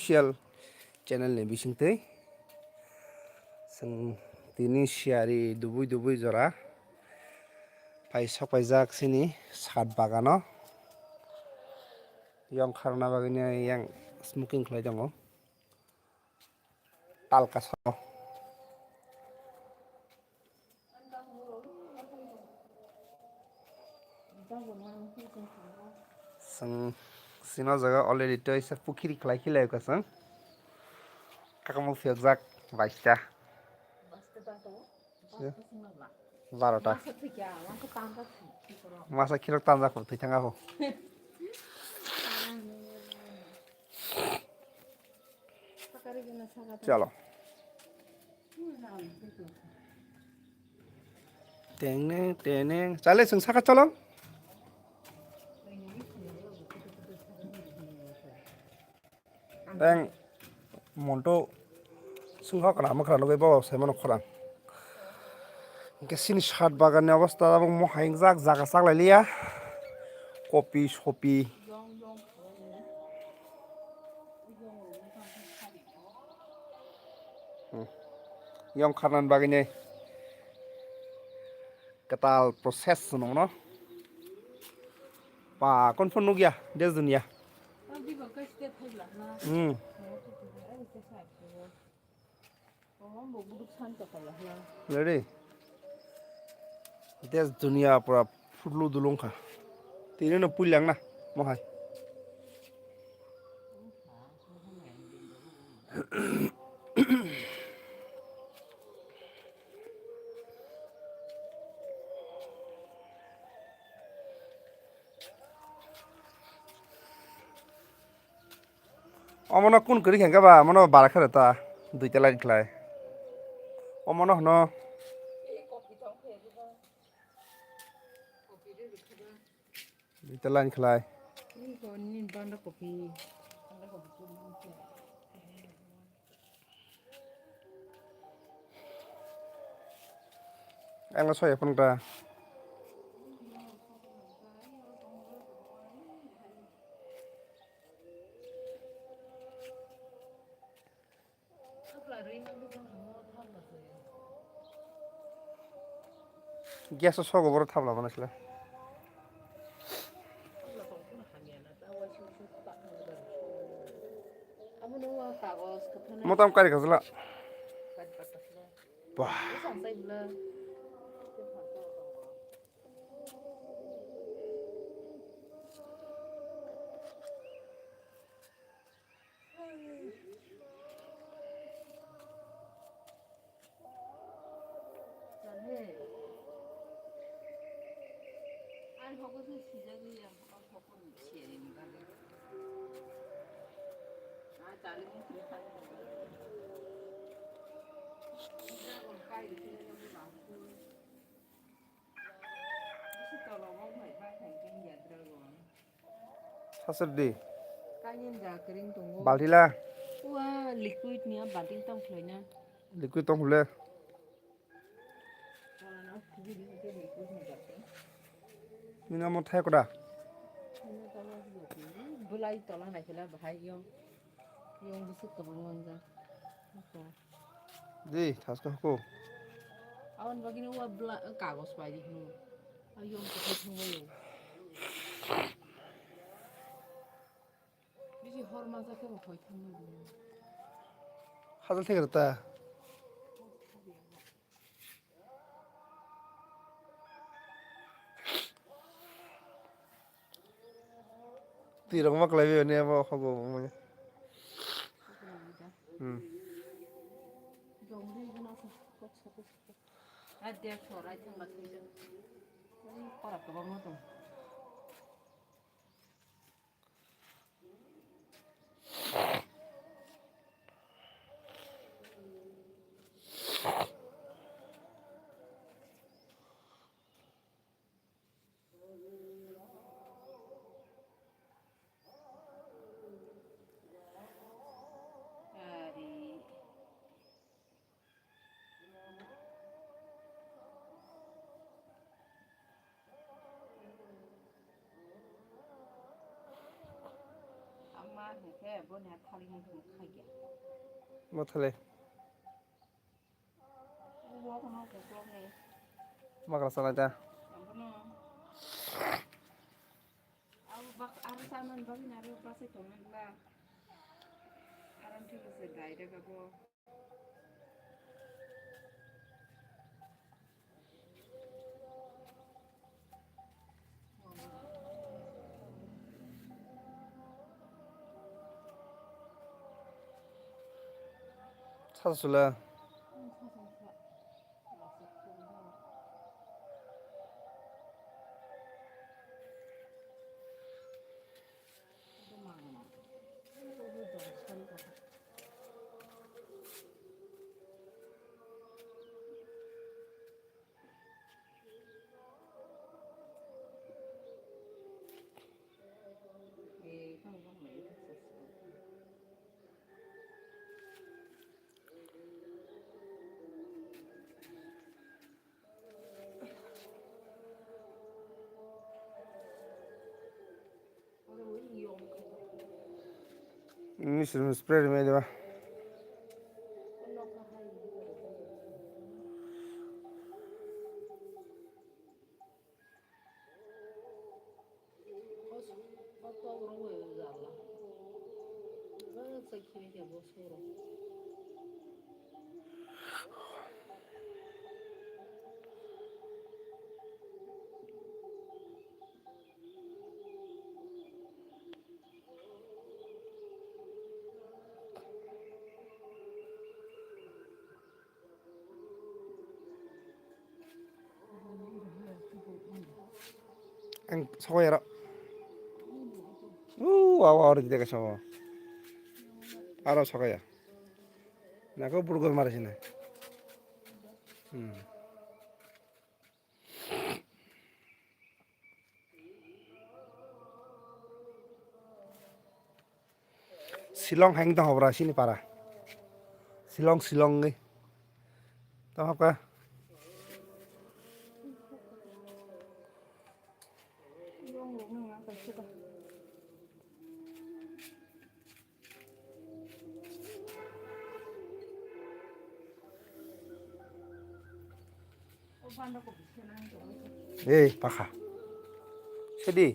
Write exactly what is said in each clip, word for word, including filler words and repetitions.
Official channel ni bisingtwi chwng tini siyari dubui dubui jora phai sok paijak chini sat bagano. Yong kharna bagwi yang smoking khlai tongo. Talka soro. Chwng sino jaga already toisa pukhiri khlai khilai ka chwng. Kakamuk phiyokjak baista. Barota. Masa khirok tanjak thwi thang aho. Chalo. Tengneng, tengneng. Chale, chwng saka cholo. Teng monto sungha kana makra nugui bo sai mano khorang. Hingke sini sat bagan ni obostha abo mohai wngjak jaga chaklai liya. Kopi, sopi. Hmm. Yong kharnan bagwini kwtal process nungno. Pa, kon phone nugya, des dunia. Hmm. Ready? Des dunia pura phutlu dulung kha. Tini no puilang na, mohai. Omono kun kwrwi khe ba, mono bara khe ta, duita line khlai. Omono hwno. Duita line khlai. Ang soya phone ta. Gas o sogo boro thabla mano sila. Motam kari khajla. Wah. Saswk di. Kainwi da kwrwng tongo. Balti la. Ua liquid ni a balti tong khlai na. Liquid tong khle. Nini amo thai koda. Belai tola nai khe la bahai yong. Yong bwswk kwbangma wngjak. Di, thaska huku. Aboni bagwino ua bla-, kagos pai di hwnwi. A yong kwthwi thangbaio. Bisi hor masa khe bo hoi thangbaio. Hajal thai kwrwi ta. Twi rok ma kwlai bai ni abo kho bo manya. Hmm. Mathale. Magra sana ja. Aro saman bagwi aro bwsai tongmani bwla. Aro thik ase direct abo. Sasula. Ini sini spray di mana? Ang sokoi aro. Uh, awa aro dide kaisa. Aro sokoi ya. Nako burgol mari sini. Hmm. Silong hai wngtong hobra sini para. Silong, Silong ngi. Tong hapka. Ei, pakha. Sedi.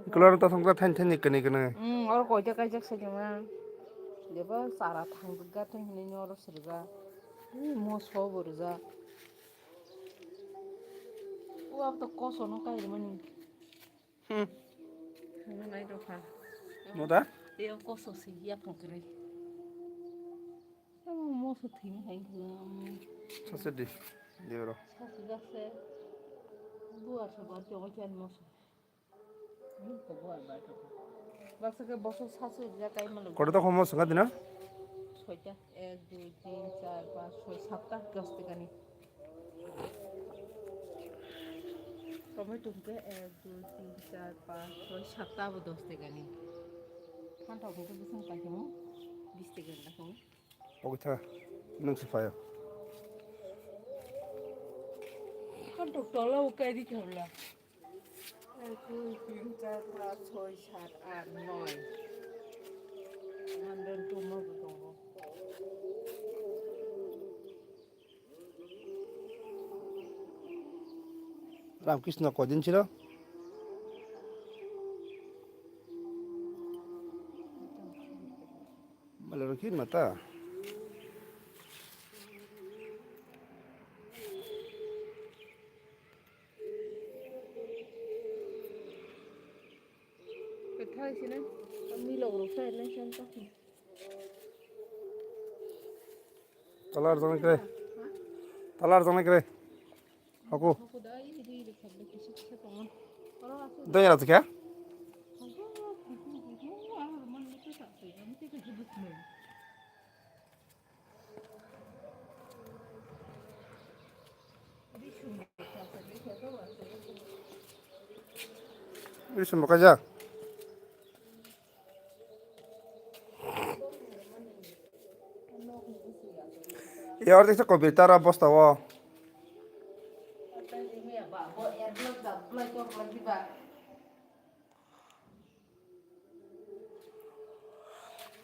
Ikulo aro ta thongkha thain thain ni kani kani. Hmm, oro koita kaijak sai tongma. Jeba sara thang dukga thain hinwi oro sirga. Ui, moso bo rijak. O abo to koso no kai mani. Hmm. Nunai rokha. Moda? Tei o koso si ya phang kwrwi. Amo moso thwini hai khwlwng. Sase di. Debro. Sase jakse. Buar se bar chongo chan moso. Baksa khe bosok sasu rijak kai malo. Koto to khomo swnga dina? Soita. Ek, dui, tin, char, panch, soi, satta, dos tekani. Tomato hwnkhe ek, dui, tin, char, panch, soi, satta abo dos tekani. Phanthok hwnkhe bwswng paikhe mo bis tekani dakhongo. Oke tha, nwng se phaio. Phanthok tola o kai di thawla. Ek, dui, tin, char, panch, soi, sat, at, noi. Mandan tuma bo tongo. Ramkrishna kodin chilo? Malero khe mata. Kethai sini, milok rok sai nai san ta. Talar jana kre. Talar jana kre. Haku. Dai ra kya? Ini semua kerja. Ya, arti sa computer apa setawa?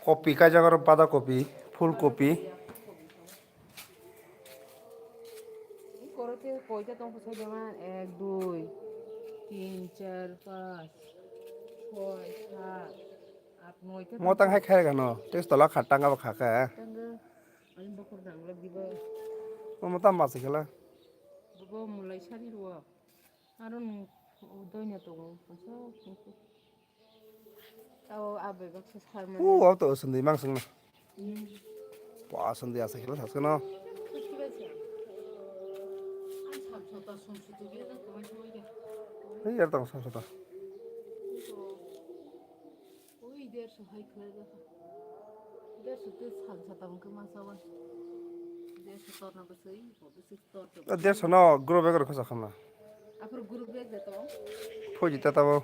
Kopi kaijak oro, bada kopi, full kopi. Korote koita tong phai de man, ek, dui, tin, char, panch, choi, sat, at, noi ta. Mo tang hai khair gano, tes tola khat tanga ba khaka. Tanga, ani bokhor dang lagi ba. Mo tam ma se khala. Bo mulai sari ruwa. Aro nung doina tongo, kaisa. Tao abai baksa sarmani. U, auto sandi mang sung na. Hmm. Pa sandi asa kila saska no. Ang samsota sumsutu gila nang kamai kamai de. Hei, yar tang samsota. Ui, derso hai khlai jakha. Derso tei salsa tamo khe ma chaui. Derso torna bwswi, bwswi tor tong. O derso no group bag rok khasa khamna. Aphuru group bag de tong. Phoji ta tabo.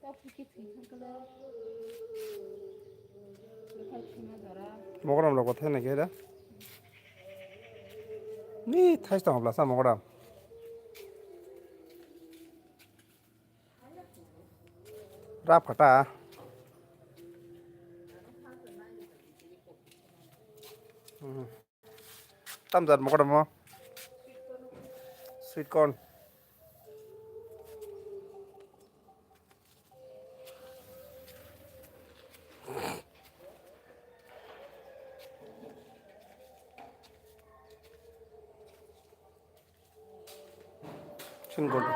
Ta phiki thwi thang kala. Bwthai thwima jora. Mogoram rok bwthai nai khe da. Ni thais tong bla sa mogoram. Ra phata. Hmm. Tam jat mokoro mo. Sweet corn. Sin godown.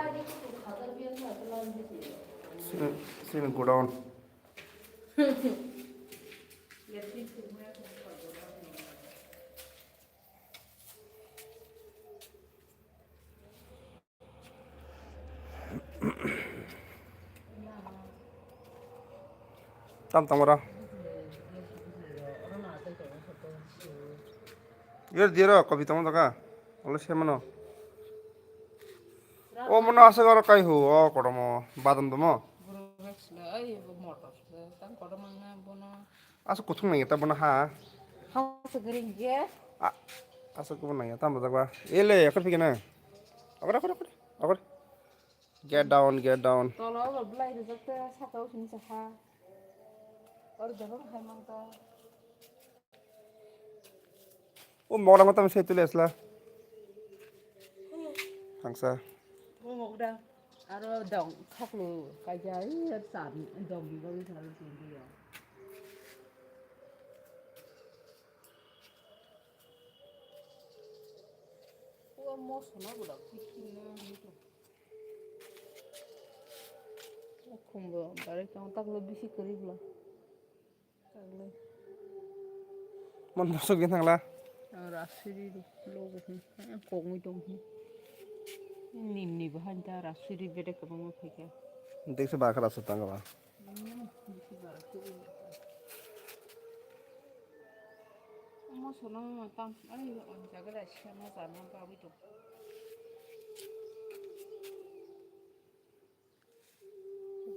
Sin, sin godown. Tam tongmora. Yer diyero kopi tongmo jaga. Olo se mano. O mono aswk oro kai hu o kotormo badam domo. Aswk kuthung nangya ta bono ha. Ha se green ge. A, aswk kubun nangya ta mojak ba. Ele ekor phi kena. Akor, akor, akor, akor. Get down, get down. Tolo o belai rijak te saka o sini saka. Or jabang hai mang ta. O mogra mata se tule asla. Hangsa. O mogra. Aro dong khaklu kaija, i, chan dong ni bagwi chan dong ya. O moso na guda kuching na ni to. O khumbo bare tong taklo bisi kari bla. Mon mosok gin thangla. Rasiri logo hin kokmui tong hin. Nim ni bahan ta rasiri bede kabang phaikha. Dekse ba khara sutang ba. Moso no tam ai on jaga da siya na jana ba wi tong.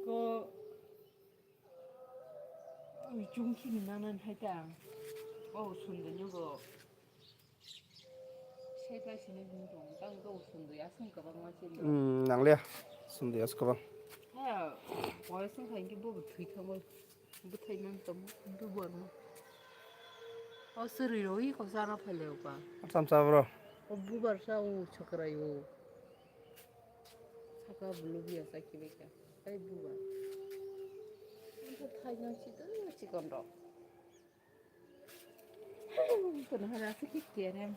Ko, chungki ni nana hai ta. O sundui ni go. Sai ta sini bini tong. Tang go sundui asung kabang ma sini. Hmm, nang le. Sundui as kabang. Ha, boy sung khai ki bo thui thang bo. Bwthai man tong, bubar no. O suri roi ko sana phale ba. Sam sa bro. O bubar sa o chakrai o. Saka bulu biya sa kile ka. Ai bubar. Bwthai man si to chikon ro. Kono hara se ki kerem.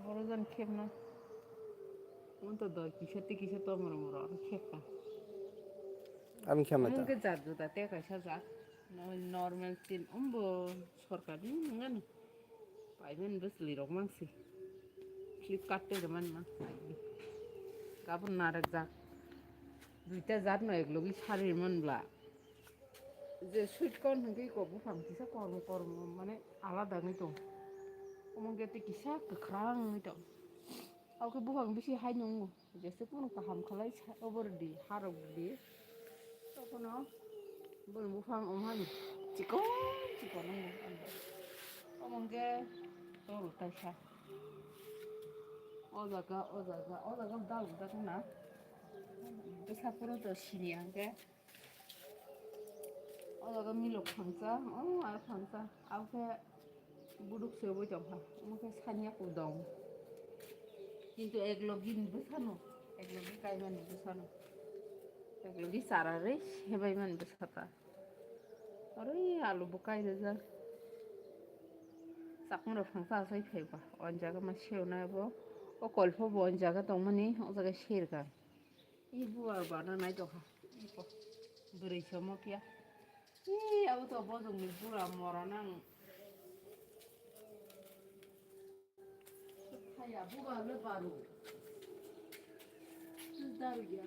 Boro jan khemna. Mon to doi kisa te kisa to moro moro kheka. Ani khemna ta. Mungke jat juda te kaisa jat. Normal tin umbo sorkar ni ngan. Paiben bwsli rok mangsi. Flipkart te man ma. Gabon narak jak. Duita jat no ek logi sari man bla. Je sweet corn hingke ko buphang kisa kormo kormo mane alada wngwi tong. Omo hingke tei kisa kwkhwrang wngwi tong. Abo khe buphang bisi hai nungo. Jese kunu kaham khalai sa, obo rwdi, harok rwdi. Tokono boni buphang omo hani chikon chikon wngo. Omo hingke toro taisa. O jaga, o jaga, o jaga dal jak na. Bwsa phuru to sini hingke. O jaga milok phangsa, o aro phangsa, abo khe buduk se wngwi tongkha, omo khe saniya kudong. Kintu eklogi ni bwsano, eklogi kaimani bwsano, eklogi chara rwi sebaimani bwsa ta. Aro alu bo kai rijak. Chakmano phangsa asai phaiba, o jaga ma sewnai bo, o kolpo bo o jaga tongmani, o jaga serkha. I buwa bana nai tongkha. Iko. Bwrwi somo phiya. I abo to bojongni bura mora nang. Phiya buwa le baru. Daru ya.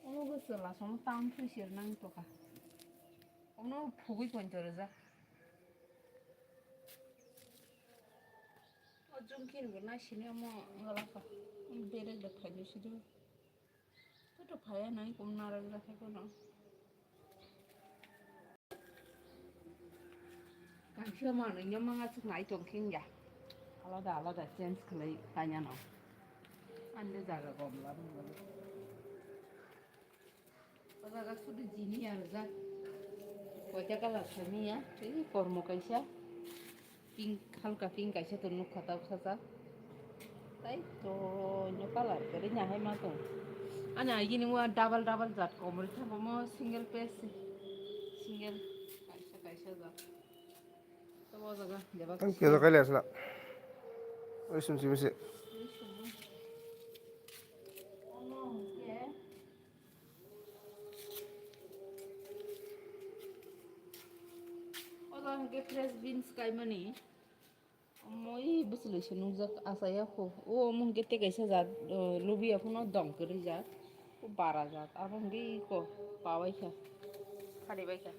Omo go chwla somo tam thwi sir nang tongkha. Ono phugwi poito rijak. O jungkir bo naisini omo wngla kha. Berek da phaidi sidu. Joto phaiya nai kum narwk jakhe kono. Kaisa manwi no manga swk nai tong khe wngya. Alada alada change khlai kanya no. Ande jaga gom la. O jaga sudu jini ya rijak. Koita colour simi ya. Tei kormo kaisa. Pink, halka pink kaisa to nukha ta bwsajak. Tai to no colour kwrwi nya hai ma tong. Ani agini wa double double jat komori thangmo single piece. Single kaisa kaisa jat. To o jaga jeba. Ang kisa. Kisa kaile asla. Oi sum sum se. Oi sum. Ono hwnkhe. Ola hwnkhe fresh beans kaimani. Omo i bwswlwi se nukjak achaiya kho. O omo hwnkhe tei kaisa jat, o, lubiya phano dong kwrwi jat. O bara jat. Abo hwnkhe iko pawaikha. Kharibaikha.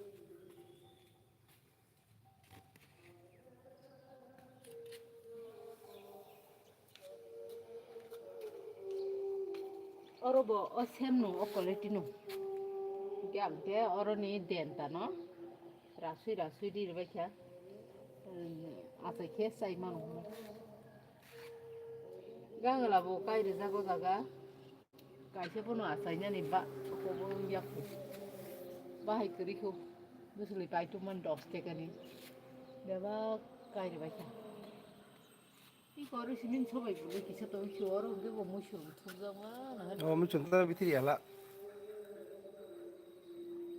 Oro bo o same no, o quality no. Hingke ang khe oro ni denta no rasui rasui ri rwbaikha. Achai khe chai mano. Gangla bo kai rijak o jaga. Kaisa bono achainani ba, kobo wngya kho. Bahai kwrwi kho. Bwswlwi paitukmani dos tekani. Bebak kairi baikha. Iko oro simin sobai bwlwi kisa tongwi khe oro hwnkhe bo muisung thukjakma nahar. O muisung ta bithiri ala.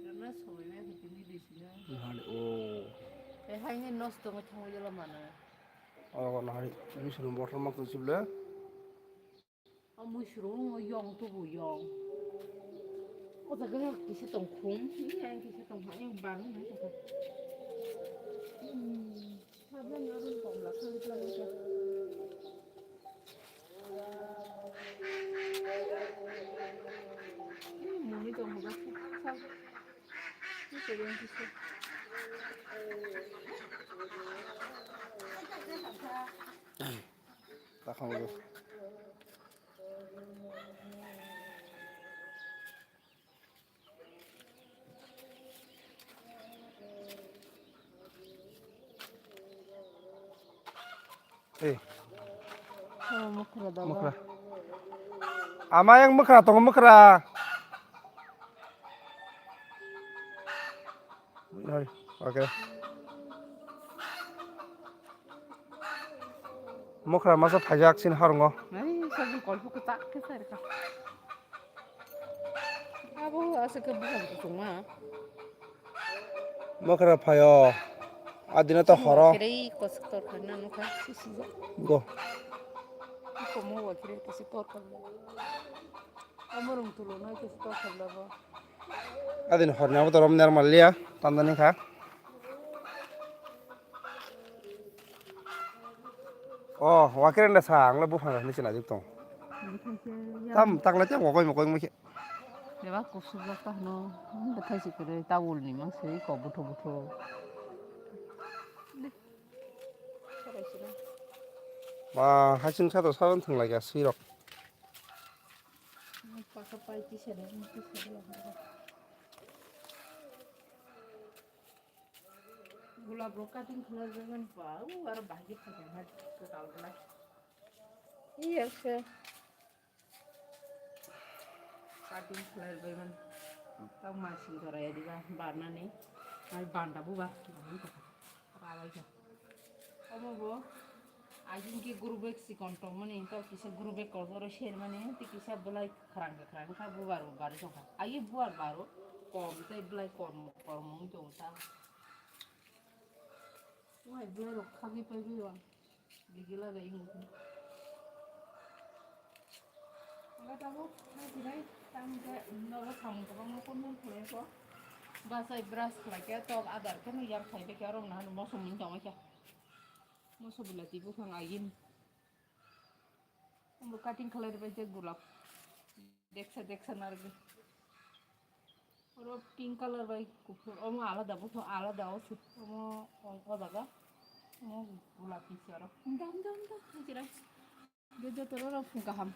Rana sobai bai khe tini dui sina. Nahar o. Tei haini nosto wngwi thangwi jala mano. Oro nahar muisung bottle mak tong sibla. O muisung o yong tubu yong. O jaga kisa tong khum. Ni ang kisa tong ha, yang baru na tong. Hmm. Sabe na run tong la, kali kali ka. Hmm, muni tong ha, sa. Ni ko yang kisa. Takhang. Eh. Oh, mukra dawa. Mukra. Ama yang mukra, tong mukra. Hai, oke. Mokra masa phaijak sin harungo. Ai, sabun kolpo kwtak khe sai rwkha. Abo aswk khe buphang kuchukma. Mokra phaio. Adina to horo. Kerei kosok torkha na nukha sisijak. Go. Komo wa kerei kosok torkha. Amorung tulo nai khe sto khamlabo. Adin horni abo torom ner malia, tandani kha. Oh, wakirenda sa, angla buphang ni sina juk tong. Tam, takla tam, wakoi mokoi mokhe. Deba kusuk jak ta hno, bethai si kere, tawul ni mang se, ko butho butho. Ba, hasing sa to saron thung lagi asirok. Paka pai tisa de, tisa de. Gulab rok cutting khlai jagan pa, u aro bahai phai ha, kwtal khlai. Iya se. Cutting khlai jagan. Tang ma sing jora ya diba barnani. Ai banda buba. Rabai ka. Omo bo. Ajin ki guru bag sikon tongmani to kisa guru bag kor jora shermani ti kisa belai kharang kharang ka bubar bari tongkha. Ai bubar baro kom tai belai kom kom tongta. Wai belai rok khagwi pai bi wa. Bigila bai hung. Wala tabo, hai jirai, tam ke, nogo samung tabang kon kon khulai ko. Basai brush khulai ke, tok adar ke, no yar khai be ke, aro na, moso mun jong ke. Moso bilati buphang agin. Omo cutting khlai rwbaijak gulab. Deksa deksa narwgwi. Oro pink colour bai kuphur. Omo alada buthu alada osu. Omo o jaga. Omo gulapi se oro. Dam dam dam. Hijira. Joto oro kaham.